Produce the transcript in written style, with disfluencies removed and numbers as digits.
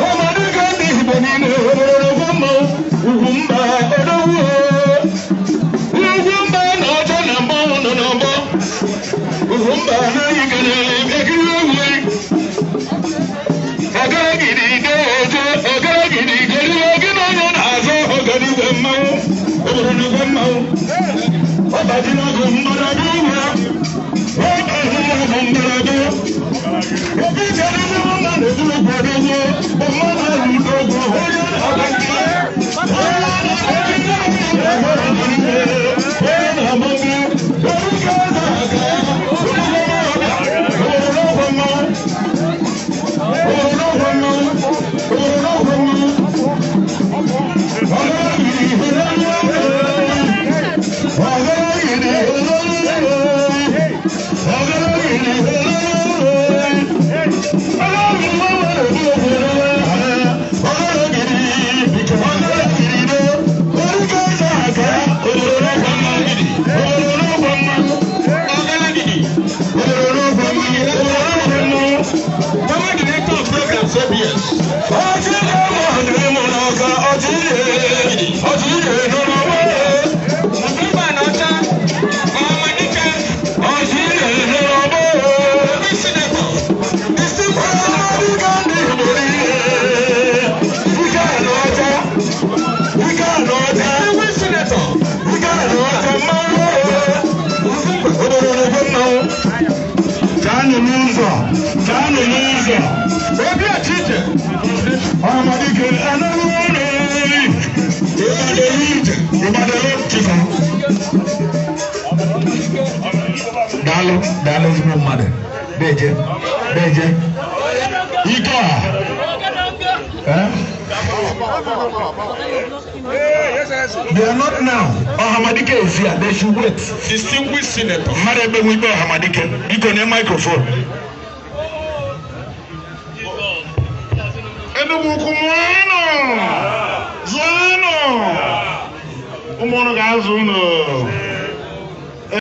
Ọmọdé ndị Igbo niile obodo n'ogwe mmanwụ Ugwumba odogwu Ugwumba na ọcha na mmanwụ nọ n'ọgbọ Ugwumba anaghị kenere ekiri egwu ọgaragidi ojo ọgaragidi kedu oge na onye na-azọ ọganigwe mmanwụ obodo n'ugwe mmanwụ ọbaji n'ọgụ mgbadagbu ugwu ọbaji n'ọgụ mgbadagbu obi chere ndị mma na-eburu odogwu mmadụ odogwu onye Daalụ daalụ ezigbo mmadụ deje deje ike a. They are not now. Ọhamadike is here. They should wait. Distinguished senator. Mmadụ ekpegbu ikpe Ọhamadike. Biko nye microphone. Enugu ukwu mụọnụ zụọnụ ụmụ ọnụ ga-azụ unu.